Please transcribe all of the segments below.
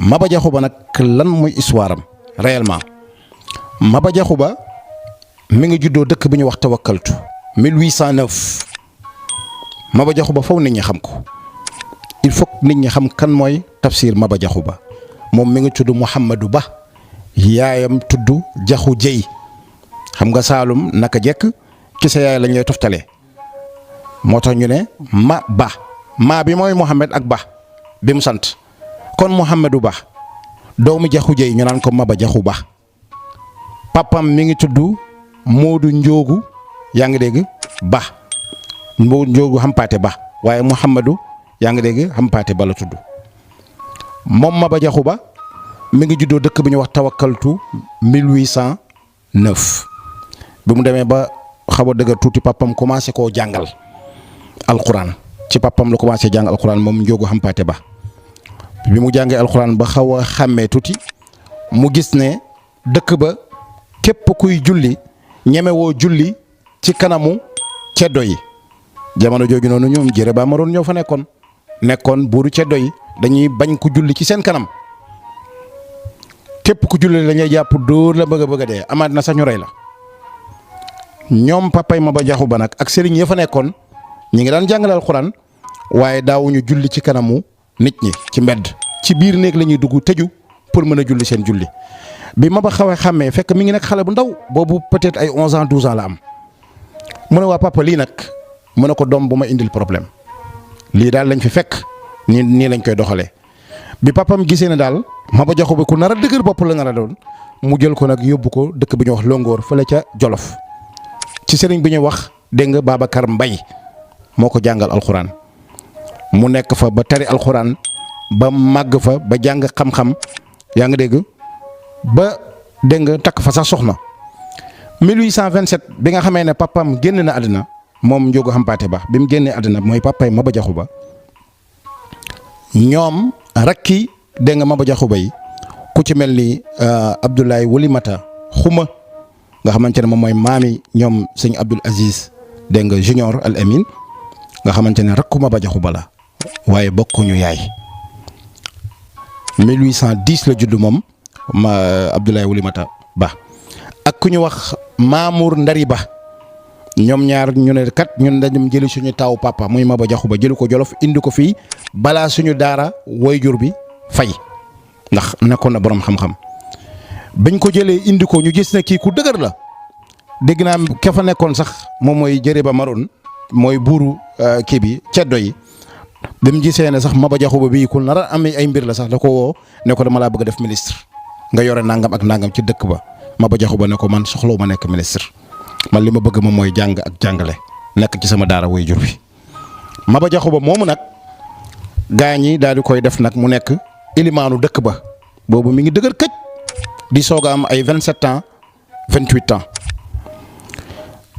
Maba Diakhou Ba nag lan mooy histoire am réellement Maba Diakhou Ba mi ngi juddoo dëkk bu ñuy wax Tawakkaltu 1809 Maba Diakhou Ba faw nit ñi xam ko il faut nit ñi xam kan mooy Tafsir Maba Diakhou Ba moom mi ngi tudd Mouhamadou Ba yaayam tudd Diakhou Dieye xam nga Saalum naka jekk ci sa yaay lañ lay toftalee moo tax ñu ne ma ba maa bi mooy Mouhamed ak Ba bi mu sant kon Mouhamadou Ba doomu Diakhou Dieye ñu naan ko Maba Diakhou Ba papam mi ngi tudd Moodu Njoogu yaa ngi dégg Ba Moodu Njoogu Hampaate Ba waaye Mouhamadou yaa ngi dégg Hampaate Ba la tudd moom Maba Diakhou Ba mi ngi juddoo dëkk bi ñuy wax Tawakkaltu 1809 bi mu demee ba xaw a dëgër tuuti papam commencé koo jàngal alxuraan ci papam la commencé jàng alxuraan moom Njoogu Hampaate Ba bi mu jàngee alxuraan ba xaw a xàmmee tuuti mu gis ne dëkk ba képp kuy julli ñemewoo julli ci kanamu ceddo yi jamono jooju noonu ñoom jërë ba maroon ñoo fa nekkoon buuru ceddo yi dañuy bañ ku julli ci seen kanam képp ku julli dañuy jàpp dóor la bëgg a dee amaat na sax ñu rey la ñoom papay Maba Diakhou Ba nag ak sëriñ ya fa nekkoon ñi ngi daan jàngale alxuraan waaye daawuñu julli ci kanamu nit ñi ci mbedd ci biir néeg la ñuy dugg tëju pour mën a julli seen julli bi Maba xaw a xàmmee fekk mi ngi nekk xale bu ndaw boobu peut-être ay 11 ans 12 ans la am mu ne waa papa lii nag mu ne ko doom bu ma indil problème lii daal lañ fi fekk nii lañ koy doxalee bi papam gisee ne daal Maba Diakhou Ba ku nar a dëgër bopp la nar a doon mu jël ko nag yóbbu ko dëkk bi ñuy wax Longoor fële ca Jolof ci sëriñ bi ñuy wax dégg nga Babacar Mbay moo ko jàngal alxuraan mu nekk fa ba tari alxuraan ba màgg fa ba jàng xam-xam yaa ngi dégg ba dégg nga takk fa sax soxna 1827 bi nga xamee ne papam génn na àddina moom Njoogu Hampaate Ba bi mu génnee àddina mooy papay Maba Diakhou Ba ñoom rakki dégg nga Maba Diakhou Ba yi ku ci mel ni Abdoulaye Wulimata Xuma nga xamante ne moom mooy maami ñoom sëñ Abdoul Aziz dégg nga Junior Al Amin nga xamante ne rakku Maba Diakhou Ba la waaye bokkuñu yaay 1810 la judd moom Abdoulaye Wulimata Ba ak ku ñu wax Mamour Ndari Ba ñoom ñaar ñu ne kat ñun dañu jëli suñu taawu papa muy Maba Diakhou Ba jëli ko Jolof indi ko fii balaa suñu daara woyjur bi fay ndax nekkoon na borom xam-xam bañ ko jëlee indi ko ñu gis ne kii ku dëgër la dégg naa ka fa nekkoon sax moom mooy Jëre Ba Maroon mooy buuru kii bi ceddo yi bi mu gisee ne sax Maba Diakhou Ba bii ku nar a amee ay mbir la sax da ko woo ne ko dama laa bëgg a def ministre nga yore nangam ak nangam ci dëkk ba Maba Diakhou Ba ne ko man soxlawu ma nekk ministre man li ma bëgg moom mooy jàng ak jàngale nekk ci sama daara way jur bi Maba Diakhou Ba moomu nag gaañ yi daal di koy def nag mu nekk ilimaanu dëkk ba boobu mi ngi dëgër këj di soog a am ay 27 ans 28 ans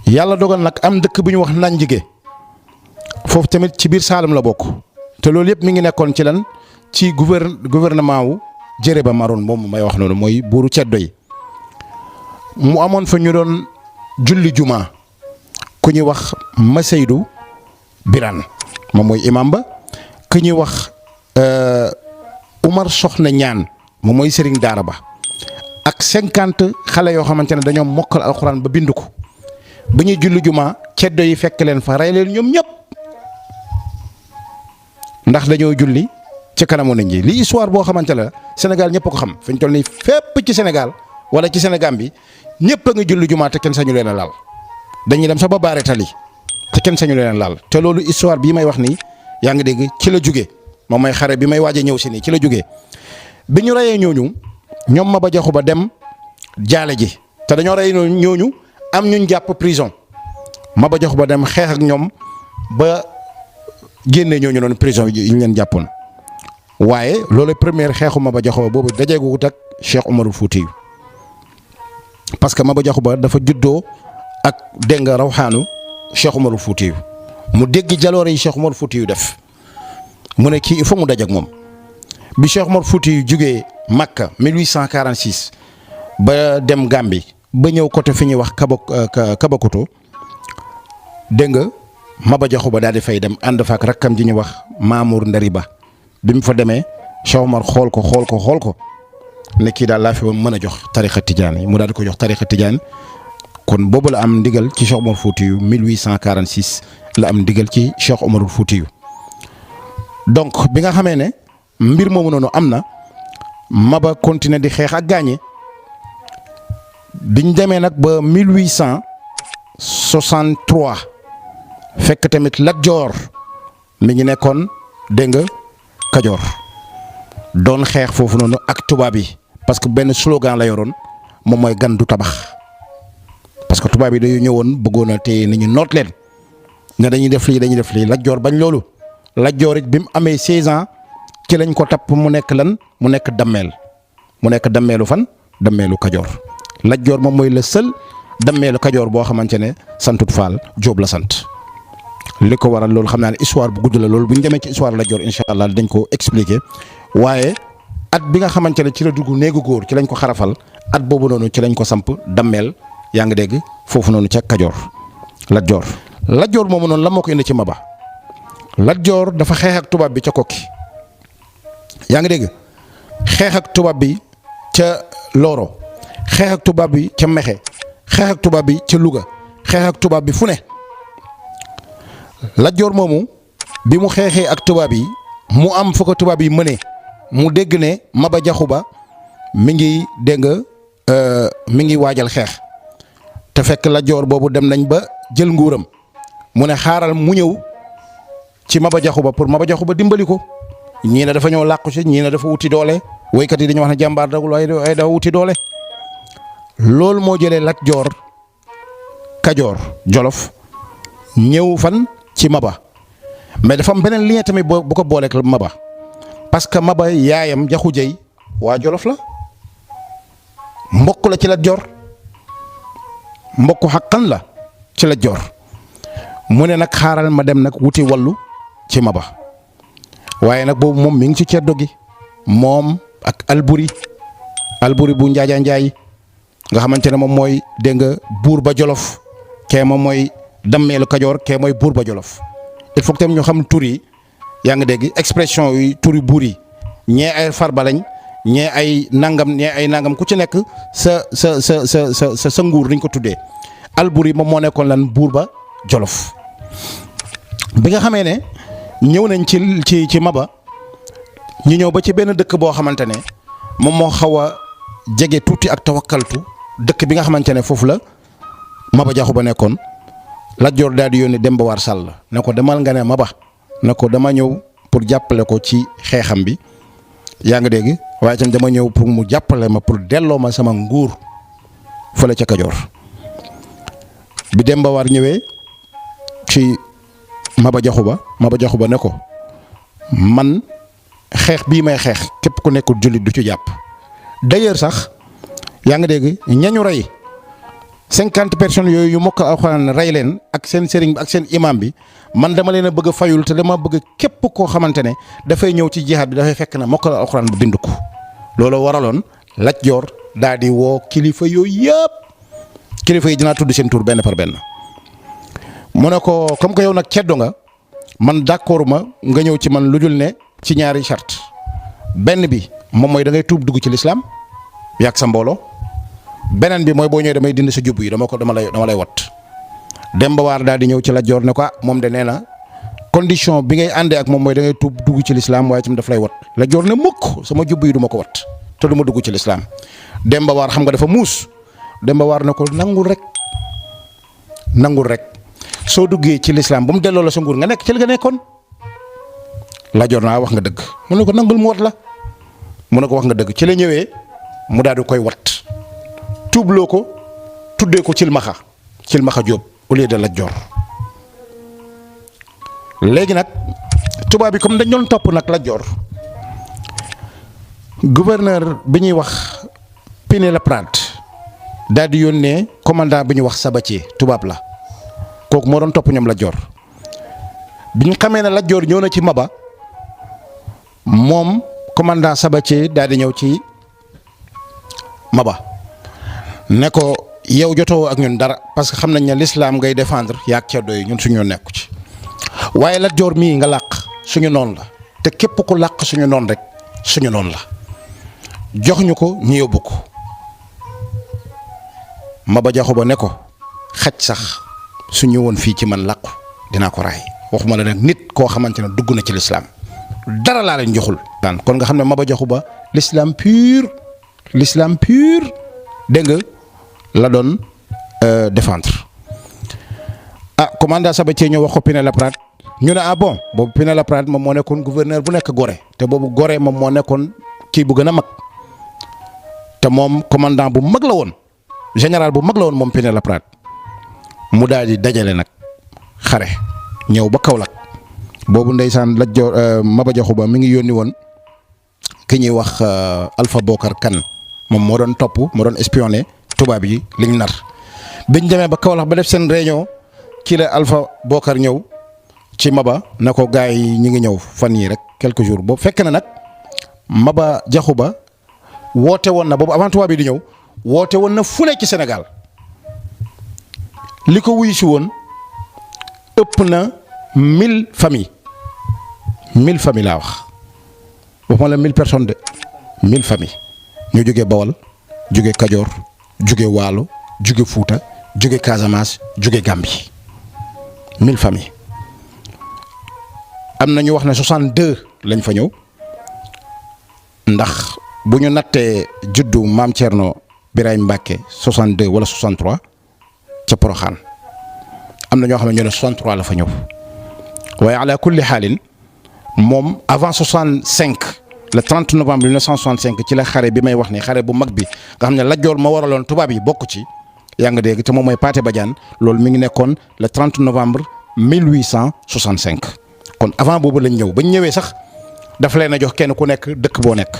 yàlla dogal nag am dëkk bu ñu wax Nanjige foofu tamit ci biir Saalum la bokk te loolu yëpp mi ngi nekkoon ci lan ci gouvernement wu Jëre Ba Maroon moom may wax noonu mooy buuru ceddo yi mu amoon fa ñu doon julli juma ku ñuy wax Maseydou Birane moom mooy imam ba ku ñuy wax Umar Soxna Ñaan moom mooy sëriñ daara ba ak 50 xale yoo xamante ne dañoo mokkal alxuraan ba bind ko ba ñuy julli juma ceddo yi fekk leen fa rey leen ñoom ñëpp ndax dañoo julli ci kanamu nit ñi li histoire boo xamante la Sénégal ñëpp ko xam fi ñu toll nii fépp ci Sénégal wala ci Sénégal bi ñëpp a ngi julli juma te kenn sañu leen a laal dañuy dem sax ba baare tali te kenn sañu leen a laal te loolu histoire bii may wax nii yaa ngi dégg ci la jugee moom mooy xare bi may waaj a ñëw si nii ci la jugee bi ñu reyee ñooñu ñoom Maba Diakhou Ba dem jaale ji te dañoo rey ñooñu am ñuñ jàpp prison Maba Diakhou Ba dem xeex ak ñoom ba génnee ñooñu noonu prison yi ñu leen jàppoon waaye loolu première xeexu Maba Diakhou Ba boobu dajeeguwut ak Cheikh Omarul Fouti parce que Maba Diakhou Ba dafa juddoo ak dégg nga rawxaanu Cheikh Omarul Fouti mu dégg jaloore yi Cheikh Omarul Fouti def mu ne kii il faut mu daj ak moom bi Cheikh Omarul Fouti jugee Makka 1846 ba dem Gambie ba ñëw côté fi ñuy wax Kabakoto dégg nga Maba Diakhou Ba daal di fay dem ànd fa ak rakkam ji ñuy wax Mamour Ndari Ba bi mu fa demee Cheikh Omar xool ko ne kii daal laa fi woon mën a jox tariqa tijaan yi mu daal di ko jox tariqa tijaan kon boobu la am ndigal ci Cheikh Omar Foutiyou 1846 la am ndigal ci Cheikh Omarul Foutiyou. donc bi nga xamee ne mbir moomu noonu am na Maba continué di xeex ak gaañe biñ demee nag ba 1863 fekk tamit Lat Joor mi ngi nekkoon dégg nga Kajoor doon xeex foofu noonu ak tubaab yi parce que benn slogan la yoroon moom mooy gan du tabax parce que tubaab yi dañu ñëwoon bëggoon a téye ni ñu noot leen ne dañuy def lii Lat Joor bañ loolu Lat Joor it bi mu amee 16 ans ci lañ ko tapp mu nekk lan mu nekk dammeel dammeelu fan dammeelu Kajoor Lat Joor moom mooy le seul dammeelu Kajoor boo xamante ne santut Faal Jóob la sant. li ko waral loolu xam naa ne histoire bu gudd la loolu bu ñu demee ci histoire Lat Joor incha allah dañ ko expliquer waaye at bi nga xamante ne ci la dugg néegu góor ci lañ ko xarafal at boobu noonu ci lañ ko samp dammeel yaa ngi dégg foofu noonu ca Kajoor Lat Joor. Lat Joor moomu noonu la moo ko indi ci Maba Lat Joor dafa xeex ak tubaab bi ca Kokki yaa ngi dégg xeex ak tubaab bi ca Loro xeex ak tubaab bi ca Mexe xeex ak tubaab bi ca Louga xeex ak tubaab bi fu ne. Lat Joor moomu bi mu xeexee ak tubaab yi mu am fu ko tubaab yi mënee mu dégg ne Maba Jaxu Ba mi ngi dégg nga mi ngi waajal xeex te fekk Lat Joor boobu dem nañ ba jël nguuram mu ne xaaral mu ñëw ci Maba Jaxu Ba pour Maba Jaxu Ba dimbali ko ñii ne dafa ñëw làqu si ñii ne dafa wuti doole woykat yi dañu wax ne jàmbaar dagul waaye dafa wuti doole loolu moo jëlee Lat Joor Kajoor Jolof ñëw fan. ci Maba mais dafa am beneen lien tamit bu ko booleeg Maba parce que Maba yaayam Jaxu Jëy waa Jolof la mbokk la ci Lat Joor mbokk xaqan la ci Lat Joor mu ne nag xaaral ma dem nag wuti wallu ci Maba waaye nag boobu moom mi ngi ci ceddo gi moom ak Alburi bu Njaaja Njaay nga xamante ne moom mooy dégg nga buur ba Jolof kee moom mooy dammeelu Kajoor kee mooy buur ba Jolof il faut que tam ñu xam tur yi yaa ngi dégg expression yi turi buur yi ñee ay Farba lañ ñee ay nangam ku ci nekk sa nguur niñ ko tuddee Alburi moom moo nekkoon lan buur ba Jolof bi nga xamee ne ñëw nañ ci Maba ñu ñëw ba ci benn dëkk boo xamante ne moom moo xaw a jege tuuti ak Tawakkaltu dëkk bi nga xamante ne foofu la Maba Jaxu Ba nekkoon. Lat Joor daal di yónni Demba War Sall ne ko demal nga ne Maba ne ko dama ñëw pour jàppale ko ci xeexam bi yaa ngi dégg waaye tam dama ñëw pour mu jàppale ma pour delloo ma sama nguur fële ca Kajoor bi Demba War ñëwee ci Maba Jaxu Ba ne ko man xeex bii may xeex képp ku nekkul jullit du ci jàpp d'ailleurs sax yaa ngi dégg ñañu rey 50 personnes yooyu yu mokkal alxuraan rey leen ak seen sëriñ bi ak seen imam bi man dama leen a bëgg a fayul te dama bëgg képp koo xamante ne dafay ñëw ci jihaad bi dafay fekk na mokkal alxuraan bu bind ko loolu waraloon Lat Joor daal di woo kilifa yooyu yëpp kilifa yi dinaa tudd seen tur benn par benn mu ne ko comme que yow nag ceddo nga man d'accord ma nga ñëw ci man lu dul ne ci ñaari charte benn bi moom mooy da ngay tuub dugg ci lislaam yàgg sa mbooloo. beneen bi mooy boo ñëwee damay dindi sa jubb yi dama lay wat Demba War daal di ñëw ci Lat Joor ne ko moom de nee na condition bi ngay àndee ak moom mooy da ngay tuub dugg ci lislaam waaye tamit daf lay wat Lat Joor ne mukk sama jubb yi du ma ko wat te du ma dugg ci lislaam Demba War xam nga dafa muus Demba War ne ko nangul rek soo duggee ci lislaam ba mu delloo la sa nguur nga nekk ci li nga nekkoon Lat Joor naa wax nga dëgg mu ne ko nangul mu wat la mu ne ko wax nga dëgg ci la ñëwee mu daal di koy wat tuubloo ko tuddee ko Cilmaxa Jóob au lieu de Lat Joor léegi nag tubaab bi comme dañ doon topp nag Lat Joor gouverneur bi ñuy wax Pinet-Laprade daal di yónnee commandant bi ñuy wax Sabatier tubaab la kooku moo doon topp ñoom Lat Joor bi ñu xamee ne Lat Joor ñëw na ci Maba moom commandant Sabatier daal di ñëw ci Maba ne ko yow jotoo ak ñun dara parce que xam nañ ne l'islam ngay défendre yaag ceddo yi ñun suñu nekku ci waaye Lat Joor mii nga làq suñu noon la te képp ku làq suñu noon rek suñu noonu la jox ñu ko ñu yóbbu ko Maba Jaxu Ba ne ko xaj sax su ñëwoon fii ci man làqu dinaa ko raay waxuma la nag nit koo xamante ne dugg na ci lislaam dara laa leen joxul. kon nga xam ne Maba Jaxu Ba l'islam pur dégg nga la doon défendre commandant Sabatier ñëw wax ko Pinet-Laprade ñu ne bon boobu Pinet-Laprade moom moo nekkoon gouverneur bu nekk Gorée te boobu Gorée moom moo nekkoon kii bu gën a mag te moom commandant bu mag la woon général bu mag la woon moom Pinet-Laprade mu daal di dajale nag xare ñëw ba Kaolack boobu ndeysaan Lat Joor Maba Jaxu Ba mi ngi yónni woon ki ñuy wax Alpha Bokar Kane moom moo doon topp moo doon espionné tubaab yi liñ nar biñ demee ba Kaolack ba def seen réunion ci la Alpha Bokar ñëw ci Maba na ko gars yi ñi ngi ñëw fan yii rek quelques jours boobu fekk na nag Maba Jaxu Ba woote woon na boobu avant tubaab yi di ñëw woote woon na fu ne ci Sénégal li ko wuyu si woon ëpp na 1000 familles laa wax waxuma la 1000 personnes de 1000 familles ñu jógee Bawol jógee Kajoor jógee Waalo jóge Fuuta jóge Casamance jóge Gambie 1000 familles am na ñu wax ne 62 lañ fa ñëw ndax bu ñu nattee juddu maam Thierno Birahim Mbacke 62 wala 63 ca Poroxaan am na ñoo xam ne ñu ne 63 la fa ñëw waaye ala kulli xaalin moom avant 65 le 30 novembre 1965 ci la xare bi may wax ni xare bu mag bi nga xam ne Lat Joor ma waraloon tubaab yi bokk ci yaa nga dégg te moom mooy Pathé Badiane loolu mi ngi nekkoon le 30 novembre 1865 kon avant boobu lañ ñëw bañ ñëwee sax daf leen a jox kenn ku nekk dëkk boo nekk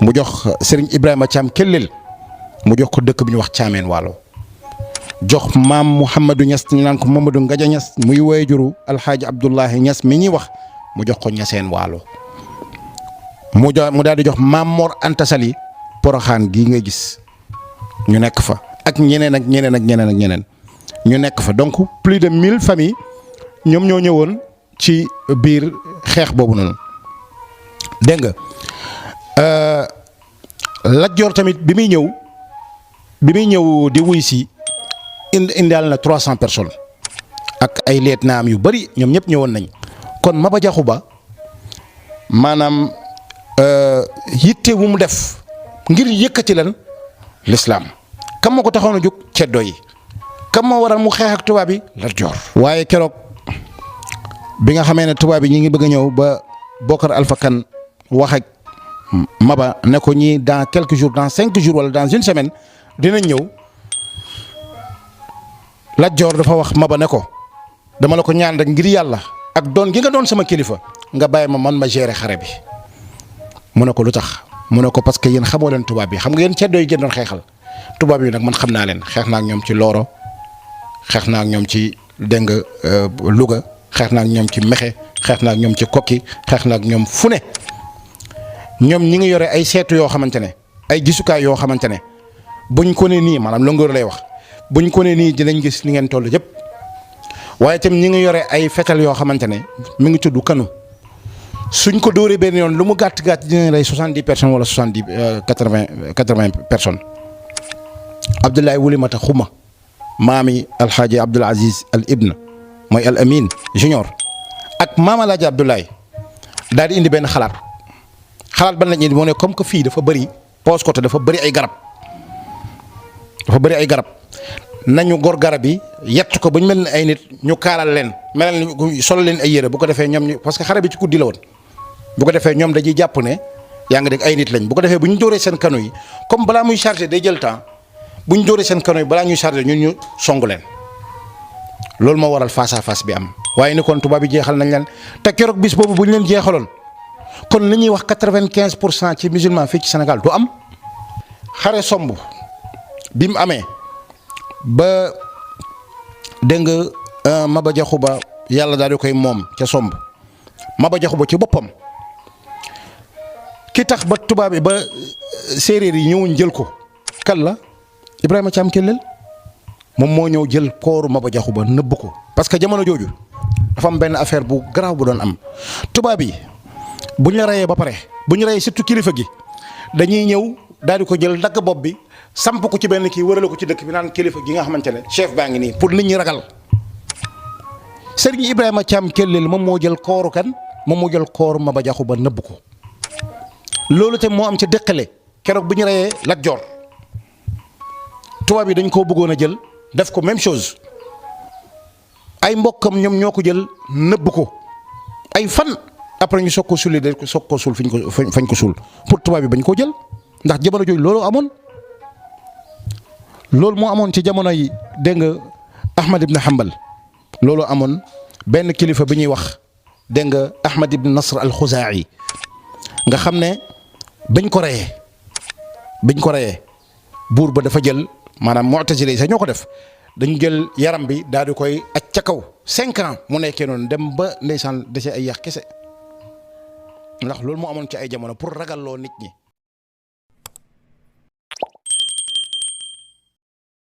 mu jox Serigne Ibrahima Thiam Kellel mu jox ko dëkk bi ñu wax Thiamène Waalo jox maam Mouhamadou Niass ñu naan ko Mamadou Ngaja Niass muy waajuru Alxaaji Abdoulahi Niass mi ñuy wax mu jox ko Niassène Waalo mu daal di jox maam Mor Anta Sali Poroxaan gii nga gis ñu nekk fa ak ñeneen ak ñeneen ak ñeneen ak ñeneen ñu nekk fa donc plus de 1000 familles ñoom ñoo ñëwoon ci biir xeex boobu noonu dégg nga Lat Joor tamit bi muy ñëw di wuy si indaal na 300 personnes ak ay lieutenant yu bari ñoom ñëpp ñëwoon nañ kon Maba Jaxu Ba maanaam yitte wu mu def ngir yëkkati lan l'islam kam moo ko taxoon a jóg ceddo yi kam moo waral mu xeex ak tubaab yi Lat Joor waaye keroog bi nga xamee ne tubaab yi ñi ngi bëgg a ñëw ba Bokar Alpha Kane wax ak Maba ne ko ñii dans quelques jours dans 5 jours wala dans une semaine dinañ ñëw Lat Joor dafa wax Maba ne ko dama la ko ñaan rek ngir yàlla ak doon gi nga doon sama kilifa nga bàyyi ma man ma gérer xare bi mu ne ko lu tax mu ne ko parce que yéen xamoo leen tubaab yi xam nga yéen ceddo yi gën doon xeexal tubaab yi nag man xam naa leen xeex naa ak ñoom ci Looro xeex naa ak ñoom ci dégg nga Louga xeex naa ak ñoom ci Mexe xeex naa ak ñoom ci Kokki xeex naa ak ñoom fu ne ñoom ñi ngi yore ay seetu yoo xamante ne ay gisukaay yoo xamante ne buñ ko ne nii maanaam longoor lay wax buñ ko ne nii dinañ gis li ngeen toll yëpp waaye tam ñi ngi yore ay fetal yoo xamante ne mi ngi tudd kanu suñ ko dóoree benn yoon lu mu gàtt gàtt dina rey 70 personnes wala 80 personnes Abdoulaye Wulimata Xuma maami Alxaaji Abdoul Aziz Al Ibn mooy Al Amin Junior ak maam Alaaji Abdoulaye daal di indi benn xalaat ban lañ indi moo ne comme que fii dafa bëri poos côté dafa bëri ay garab nañu gor garab yi yett ko ba ñu mel ni ay nit ñu kaalal leen melal ni solo leen ay yére bu ko defee ñoom ñu parce que xare bi ci guddi la woon bu ko defee ñoom dañuy jàpp ne yaa ngi dégg ay nit lañ bu ko defee bu ñu dóoree seen kanu yi comme balaa muy chargé day jël temps bu ñu dóoree seen kanu yi balaa ñuy chargé ñun ñu songu leen loolu moo waral face à face bi am waaye ni kon tubaab bi jeexal nañ leen te keroog bis boobu bu ñu leen jeexaloon kon li ñuy wax 95% ci musulman fii ci Sénégal du am xare somb bi mu amee ba dégg nga Maba Jaxu Ba yàlla daal di koy moom ca somb Maba Jaxu Ba ci boppam ki tax ba tubaab bi ba séeréer yi ñëwuñ jël ko kan la Ibrahima Thiam Kellel moom moo ñëw jël kooru Maba Jaxu Ba nëbb ko parce que jamono jooju dafa am benn affaire bu garaaw bu doon am tubaab yi bu ñu la reyee ba pare bu ñu reyee surtout kilifa gi dañuy ñëw daal di ko jël dagg bopp bi samp ko ci benn kii wërale ko ci dëkk bi naan kilifa gi nga xamante ne chef baa ngi nii pour nit ñi ragal. Serigne Ibrahima Thiam Kellel moom moo jël kooru kan moom moo jël kooru Maba Jaxu Ba nëbb ko loolu te moo am ci dëkkale keroog bu ñu reyee Lat Joor tubaab yi dañ koo bëggoon a jël def ko même chose ay mbokkam ñoom ñoo ko jël nëbb ko ay fan après ñu soog ko sulli de soog ko suul fañ ko suul pour tubaab yi bañ koo jël ndax jamono jooju loolu amoon. loolu moo amoon ci jamono yi dégg nga Ahmad ibn Hanbal loolu amoon benn kilifa bi ñuy wax dégg nga Ahmad ibn Nasr al-Khuzaa'i nga xam ne biñ ko reyee buur ba dafa jël maanaam mu'tazile yi sax ñoo ko def dañu jël yaram bi daal di koy aj ca kaw 5 ans mu nekkee noonu dem ba ndeysaan dese ay yax kese ndax loolu moo amoon ci ay jamono pour ragalloo nit ñi.